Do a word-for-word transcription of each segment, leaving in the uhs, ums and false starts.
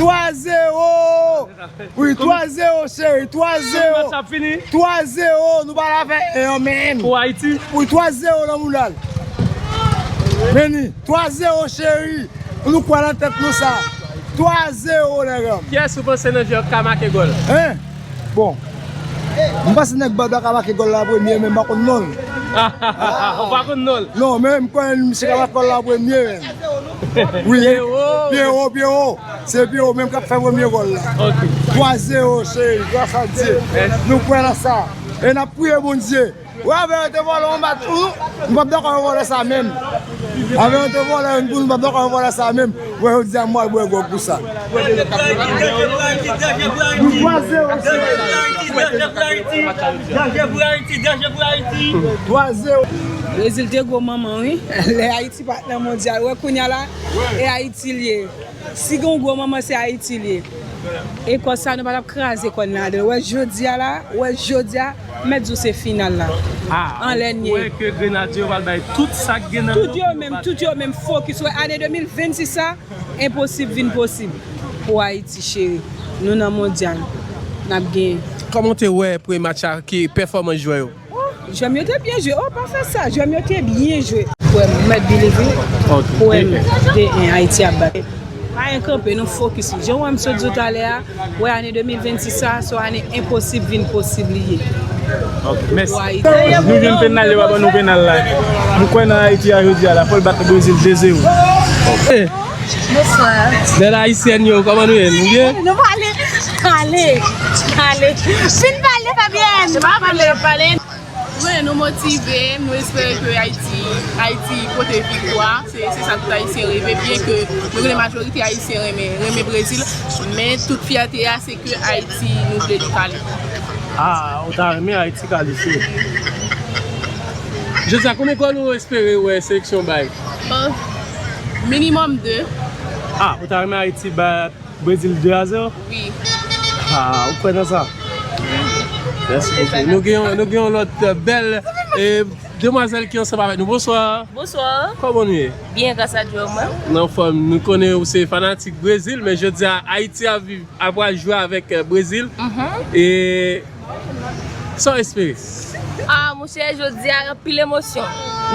Twa zewo! Wi, twa zewo, cheri, twa zewo! Match ap fini. Twa zewo, nou pa la fè en an menm. Pou Ayiti. Wi, twa zewo nan moudal. Meni, twa zewo, cheri. Nou kwè nan tèt nou sa. Twa zewo, nèg an. Kiyès ou panse nan jwè yo k ka make gòl? Hein? Bon. M panse nèg Bab la ka make gòl la premye, men m pa konn non l. Ou pa konn non l? Non, men m konnen misye ka make gòl la premye, men. Wi, Pierrot. Pierrot, Pierrot. Se Pierrot menm k ap fè premye gòl la. Ok. Twa zewo, cheri, gras a Dye. Mèsi. Nou kwè nan sa. E n ap priye Bondye. Wè, avè yo te vòlè yon match, ou, m p ap dakò yo vòlè sa menm. Avè yo te vòlè youn pou nou, m p ap dakò yo vòlè sa menm. Wè, jodi a, m pral bwè gwòg pou sa. Nou twa zewo, cheri. Twa zewo. Brezil te gwo manman, wi. Lè Ayiti pa t nan mondyal, wè kounye a la, e Ayiti l ye. Si gen yon gwo manman, se Ayiti l ye. Ekòs sa, nou pa t ap kraze kò n ladan l. Wè jodi a la, wè jodi a, m mèt di w se final la. Anlè n ye. Ou kwè ke Grenadye yo pral bay tout sa k gen nan yo? Tout yo menm, tout yo menm fokis. Wè ane de mil vennsis sa, enposib vin posib pou Ayiti, cheri. Nou nan mondyal, n ap genyen. Kòman w te wè premye match la, ki pèfòmans jwè yo? Jwè m yo te byen jwe. Oh, pa fè sa. Jwè m yo te byen jwe. Frè m, m mèt believe wi. Ok. Frè m, de en, Ayiti ap bat. Pa gen kanpe, nou fokis. Jan w wè m sot di w talè a, wè ane de mil vennsis sa, se yon ane enposib vin posib li ye. Ok, mèsi. Pou Ayiti. Nou jwenn penal, yo pa ban nou penal la. M kwè nan Ayiti a jodi a la, fò l bat Brezil de zewo. Ok. Bonswa. Bèl ayisyèn yo, kòman nou ye? Nou byen? Nou pale, pale, pale. Fin pale, Fabienne. Se pa pale, pale. Wi, nou motive, nou espere ke Ayiti, Ayiti pote viktwa. Se, se sa tout Ayisyen reve, byen ke nou konnen majorite Ayisyen renmen, renmen Brezil, men tout fyète a, se ke Ayiti, nou vle li kalifye. Ah, ou ta renmen Ayiti kalifye? Jodi a, konbyen gòl ou espere wè seleksyon bay? Bon, minimòm de. Ah, ou ta renmen Ayiti bat Brezil de a zewo? Wi. Ah, ou kwè nan sa? Mèsi bokou. Nou gen yon, nou gen yon lòt, eh, bèl, eh, demwazèl ki ansanm avèk nou. Bonswa. Bonswa. Kòman nou ye? Byen, gras a Dye, mwen. N anfòm. Nou konnen ou se fanatik Brezil, men jodi a, Ayiti ap viv, ap pral jwe avèk, eh, Brezil. Mhm. E sa w espere? Ah, monchè, jodi a, anpil emosyon.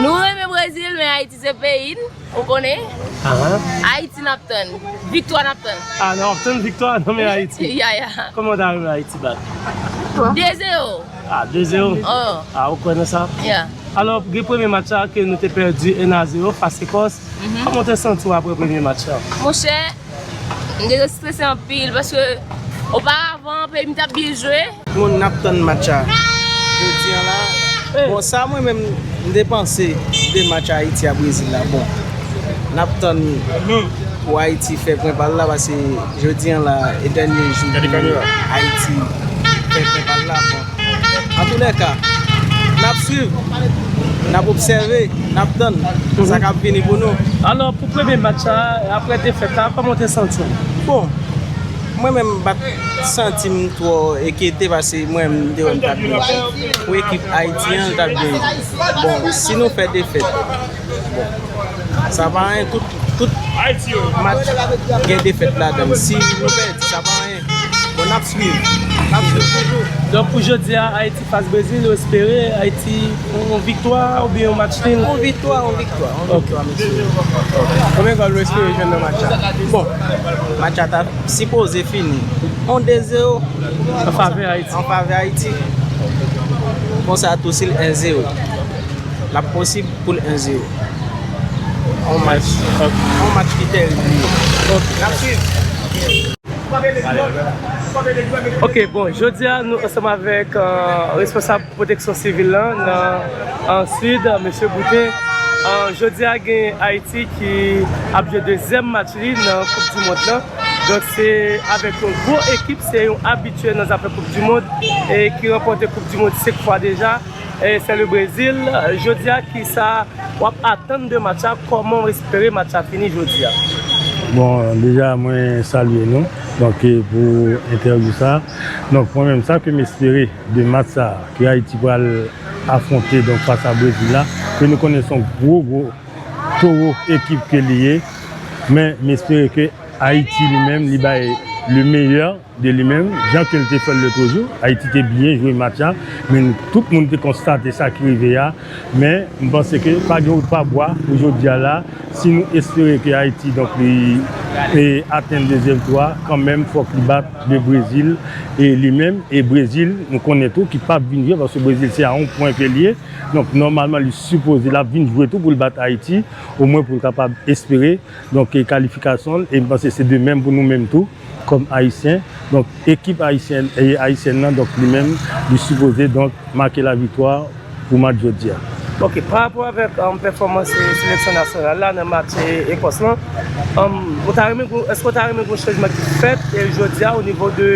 Nou renmen Brezil, men Ayiti se peyi n. Ou konnen? Aha. Ayiti n ap tann. Viktwa n ap tann. Ah, n ap tann viktwa nan men Ayiti. Ya, ya. Kòman w ta renmen Ayiti bat? De zewo. Ah, de zewo? Oh. Ah, ou kwè nan sa? Ya. Alò, gen premye match la ke nou te pèdi en a zewo fas Ekòs. Mhm. Kòman w te santi w apre premye match la? Monchè, m te strese anpil paske oparavan peyi m t ap byen jwe. Moun n ap tann match la jodi a la. Bon, sa mwen menm m te panse de match Ayiti a Brezil la. Bon, n ap tann pou Ayiti fè pwen pa l la, paske jodi a la e dènye jou pou Ayiti fè pwen pa l la. Bon, antoulèka, n ap swiv, n ap obsève, n ap tann sa k ap vini pou nou. Alò, pou premye match la, apre defèt la, kòman w te santi w? Bon, mwen menm m pa t santi m twò enkyete, paske mwen menm m te wè m t ap byen jwe. Pou ekip Ayiti an, l t ap byen jwe. Bon, si nou fè defèt, bon, sa pa anyen, tout, tout match gen defèt ladan l. Si nou pèdi, sa pa anyen. Bon, n ap swiv. N ap swiv toujou. Donk, pou jodi a, Ayiti fas Brezil, ou espere Ayiti yon viktwa oubyen yon match nil? Yon viktwa, yon viktwa, yon viktwa, mesye. Ok. Konbyen gòl ou espere jwenn nan match la? Bon, match la ta sipoze fini yon de zewo an favè Ayiti. An favè Ayiti. Konsa tou, si l en zewo, l ap posib pou l en zewo. Yon match, yon match ki tèrib li ye. Ok. N ap swiv. Ok, bon, jodi a, nou ansanm avèk, euh, responsab pwoteksyon sivil lan nan, euh, Sid, euh, mesye Boutin. Euh, jodi a, gen Ayiti ki ap jwe dezyèm match li nan Koup di Mond lan. Donk, se avèk yon gwo ekip, se yon abitye nan zafè Koup di Mond e ki ranpòte Koup di Mond senk fwa deja. E se le Brezil. Jodi a, kisa w ap atann de match la? Kòman w espere match la fini jodi a? Bon, deja, mwen salye nou, donk, pou entèvyou sa. Donk, mwen menm, sa ke m espere de match sa, ke Ayiti pral afwonte, donk, fas a Brezil la, ke nou konnen se yon gwo, gwo towo ekip ke li ye, men m espere ke Ayiti li menm, li bay le meilleur de li menm, jan ke l te fè l lòt jou. Ayiti te byen jwe match la, men tout moun te konstate sa ki rive a. Men m panse ke pa gen wout pa bwa pou jodi a la. Si nou espere ke Ayiti, donk, li, e, atenn dezyèm tou a, kanmenm, fòk li bat le Brezil, e li menm, e Brezil, nou konnen tou, ki p ap vin jwe, paske Brezil se a yon pwen ke l ye. Donk, nòmalman, li sipoze, l ap vin jwe tou pou l bat Ayiti, omwen pou l kapab espere, donk, e kalifikasyon l, e m panse se de menm pou nou menm tou, kòm Ayisyen. Donk, ekip ayisyèn, e, ayisyèn nan, donk, li menm, li sipoze, donk, make laviktwa pou match jodi a. Ok, pa rapò avèk, um, pèfòmans, e, seleksyon nasyonal la nan match, e, Ekòs lan, um, ou ta renmen gwo, èske ou ta renmen gwo chanjman ki fèt, e, jodi a o nivo de,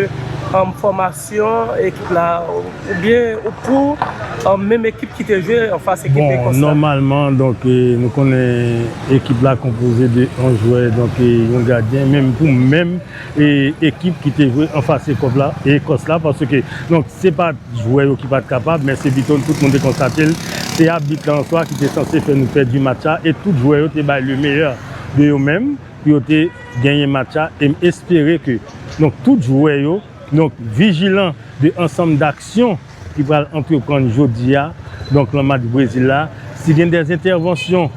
um, fòmasyon ekip la, oubyen ou pou, um, menm ekip ki te jwe anfas ekip Ekòs la? Bon, nòmalman, donk, e, nou konnen ekip la konpoze de onz jwè, donk, e, yon gadyen, menm pou menm, e, ekip ki te jwe anfas Ekòs la, Ekòs la, paske, donk, se pa jwè yo ki pa t kapab, men se pito tout moun te konstate l. Se abit la an swa ki te sanse fè nou pèdi match la, e tout jwè yo te bay le meilleur de yo menm pou yo te genyen match la, e m espere ke, donk, tout jwè yo, donk, vijilan de ansanm d'aksyon ki pral antreprann jodi a, donk, nan match Brezil la, si gen de entèvansyon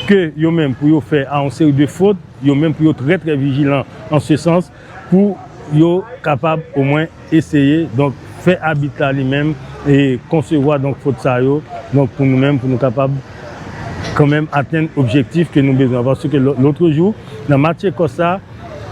ke yo menm pou yo fè a yon seri de fot, yo menm pou yo trè, trè vijilan an se sans, pou yo kapab omwen eseye, donk, fè abit la li menm, e konsevwa, donk, fot sa yo, donk, pou nou menm, pou nou kapab kanmenm atenn objektif ke nou bezwen. Paske lò-, lòt jou, nan match Ekòs la,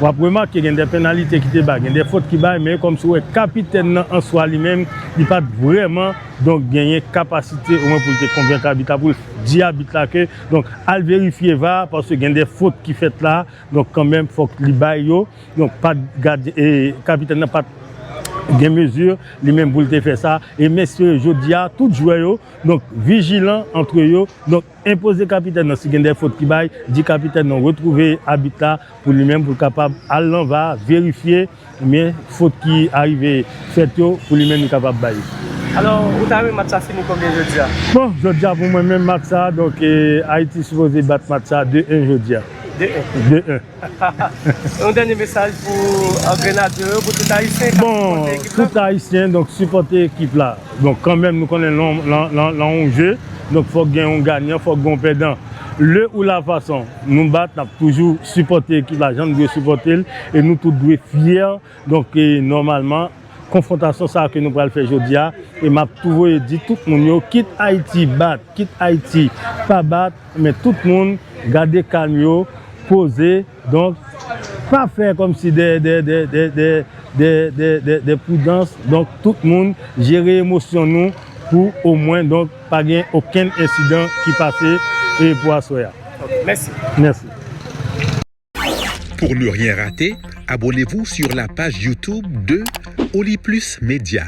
w ap remake gen de penalite ki te bay, gen de fot ki bay, men kòmsi w wè kapitèn nan an swa li menm, li pa t vrèman, donk, genyen kapasite omwen pou l te konvenk abit la, pou l di abit la ke, donk, al verifye va, paske gen de fot ki fèt la, donk, kanmenm, fòk li bay yo. Donk, pa t gad, e, kapitèn nan pa t gen mezi li menm pou l te fè sa. E m espere jodi a, tout jwè yo, donk, vijilan antre yo. Donk, enpoze kapitèn nan, si gen de fot ki bay, di kapitèn nan retwouve abit la pou li menm, pou l kapab al nan va, verifye, men fot ki arive fèt yo, pou li menm li kapab bay. Alò, ou ta renmen match sa fini konbyen jodi a? Bon, jodi a pou mwen menm match sa, donk, e, Ayiti sipoze bat match sa de en jodi a. De en. De en. Yon dènye mesaj pou, euh, Grenadye yo, pou tout Ayisyen k ap sipòte ekip la? Bon, tout Ayisyen, donk, sipòte ekip la. Donk, kanmenm, nou konnen lan, lan, lan, lan yon je, donk, fòk gen yon ganyan, fòk gen yon pèdan. Le ou la fason, nou bat, n ap toujou sipòte ekip la, jan nou dwe sipòte l, e nou tout dwe fyè. Donk, e, nòmalman, konfwontasyon sa a ke nou pral fè jodi a, e m ap tou voye di tout moun yo, kit Ayiti bat, kit Ayiti pa bat, men tout moun gade kalm yo, poze, donk, pa fè kòmsi de, de, de pridans, donk, tout moun jere emosyon nou pou omwen, donk, pa gen okenn ensidan ki pase, e, pou aswè a. Ok, mèsi. Mèsi. Pour ne rien rater, abonnez-vous sur la page YouTube de Oli Plus Média.